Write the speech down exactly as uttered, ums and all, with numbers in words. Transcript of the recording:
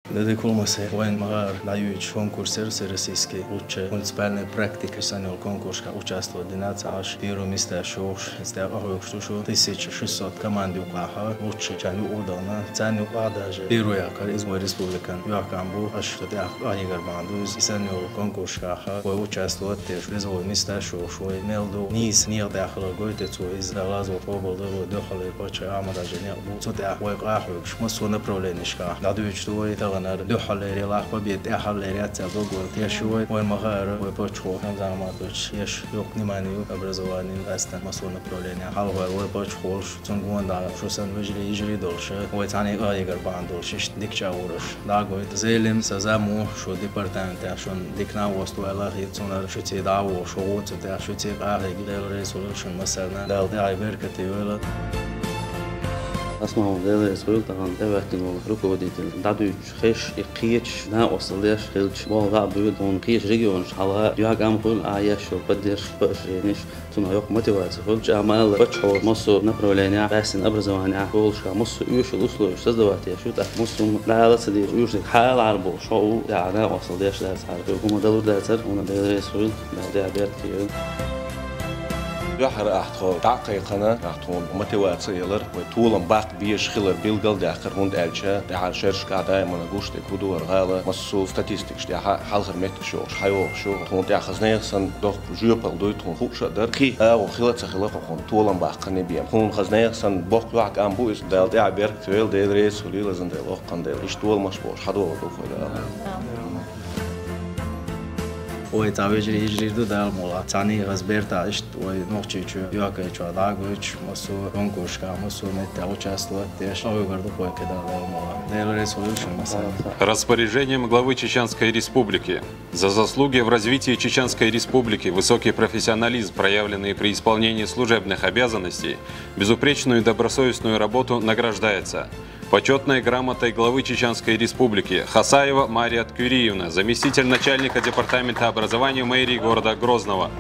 Дадикулмасе вайн магар даюч конкурсер всероссийский лучшая муниципальная практика санил конкурска участвовать динацаш первое место шош стяг агук шушу тысяча шестьсот команды укаха лучше чан удална цани даже первый акар из мой республикан юакамбу аш стяг агигар банду из санил конкурска ха вой участвовать теш призовой места шош вой мелду низ нир дахла гойте цу из далазо поболдо дохале поча амада жене бу цу тя вой кахук шма су направленишка дадуч туй таганар дохале релах побед тя хале ряця догон тешуй вой магар вой почхо хамзаматуч еш юк вниманию образованием астан масу направления халвар вой почхош цунгуонда шусан вежри ижри долша вой цани агар бандолшиш дикча урош дагой зелем сазаму шу департамент шун дикна востуэла хицунар шуци даву шугу цутя шуци агар гидел ресуршун масарна дал дай беркати вела. Асмаун делес хуйл таган эветтин ол руководитель дадуй хеш и киеч на осылеш хилч бол дадуй он киеч регион шала юагам хуйл а еш поддержка поощрениш цуна ёк мотивация хуйл чамал почхо масу направления басин образования болшка масу юшил условия создавать я шут ак масу дала сади юшил халар бол шоу я на осылеш да сар гума далур да сар он делес хуйл да да берти. Юхара ахтхо дакъайхана ахтхо мотивация ялар вой тулам бак биеш хилар билгал дякар хунд элча дяхар шершка даймана гуште кудуар гала масу статистикш дяха халхар меттик шош хайох шо хунд дяха знех сан дох жуепал дуй тун хукша дар ки а хила ца хила хун тулам бак кане бием хун хазнех сан бок юак амбу из дал дя берк твел дел рейс хулила зан дел ох кан дел иш тулмаш бош хадо ду хуйда. Ой, та вежри ижри ду дал мола цани газберта ишт ой нохчичу юакайчу дагуч масу конкурска масу метта участвовать теш ой гарду хой кеда дал мола дел рейс хулил шин маса. Распоряжением главы Чеченской Республики. За заслуги в развитии Чеченской Республики, высокий профессионализм, проявленный при исполнении служебных обязанностей, безупречную и добросовестную работу награждается почетной грамотой главы Чеченской Республики Хасаева Мария Ткюриевна, заместитель начальника департамента образования мэрии города Грозного.